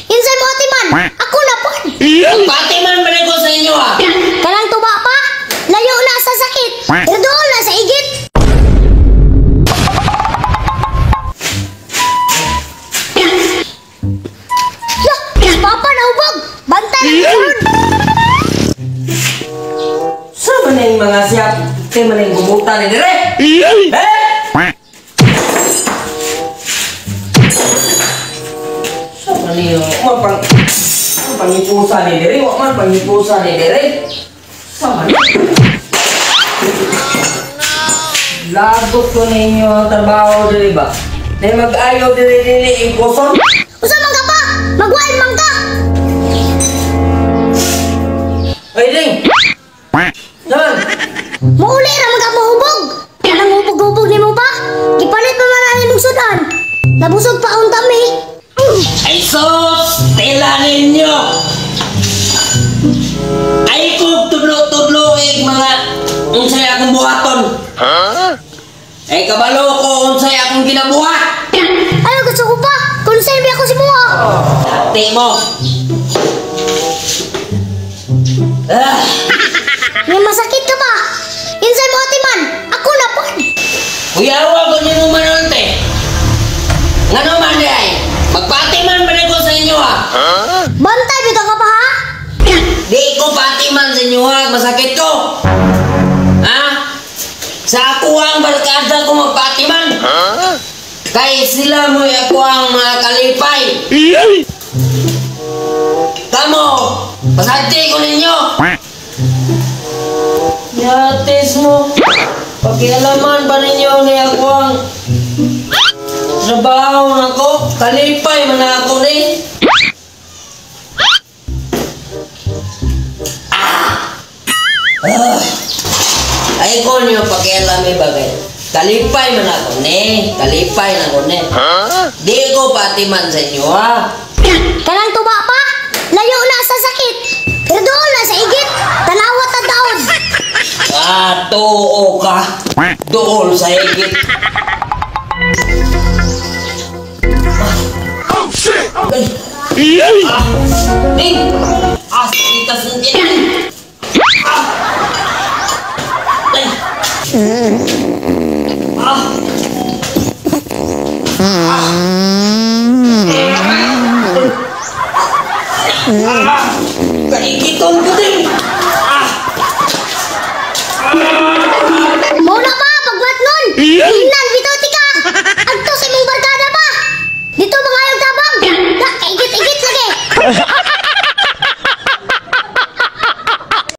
Insay mo atiman, ako na po. Pati man ba ko sa inyo ah? Kanang tuba pa, layo na sa sakit. Pero doon na sa igit. Ya, papa na hubog. Bantay na karon. Sa man yung mga siya, kay man yung gumuta ni dire. Eh! Sa man yung mapang pangipusa ni dire, wa man pangipusa ni dire. Sa man. Lagot ko ninyo ang trabaho dire ba? Nay mag-ayo dire dili imposon. Usa man ka pa, magwain man ka. Oy ding. Naman. Muuli ra man ka mahubog. Kanang hubog-hubog nimo pa? Gipalit pa man ani mong sudan. Nabusog pa unta mi. Ay sos, tela ninyo. Ay kog tudlo-tudlo ig mga unsay akong buhaton. Ay kabalo ko unsay akong ginabuhat. Ayo gusto ko pa. Concern bi ako si Mua. Ate mo. Ah, May masakit ka pa. Insay mo atiman, ako na po. Kuyawa ko nimo manon te. Ngano man di ay? Magpatiman ba ko sa inyo ah? Bantay bitaw ka pa ha? Di ko patiman sa inyo ha, masakit ko. Ha? Sa ako ang barkada ko magpatiman. Kay sila mo'y ako ang mga kalipay. Kamo, pasadti ko ninyo. Yatis mo. Pakialaman ba ninyo ni ako ang trabaho nako? Kalipay man ako ni. Ah. Ay ko niyo pakialam eh bagay. Kalipay man ako ni. Kalipay na ko ni. Di ko patiman sa inyo ha. Kanang tuba pa, layo na sa sakit. Pero doon na sa igit, tanawa ta daon. Ah, tuo ka. Dool sa higit. Oh shit! Ay. Ah, ding! Ah, itas ng tiyan. Ah! Ay! Ah! Ah! Ah! Kaikiton ko din! Ah! Mauna pa, pagwat nun. Hinan, bitaw tika. Agto sa imong barkada pa. Dito mga ayong tabang. Da, kaigit-igit lagi.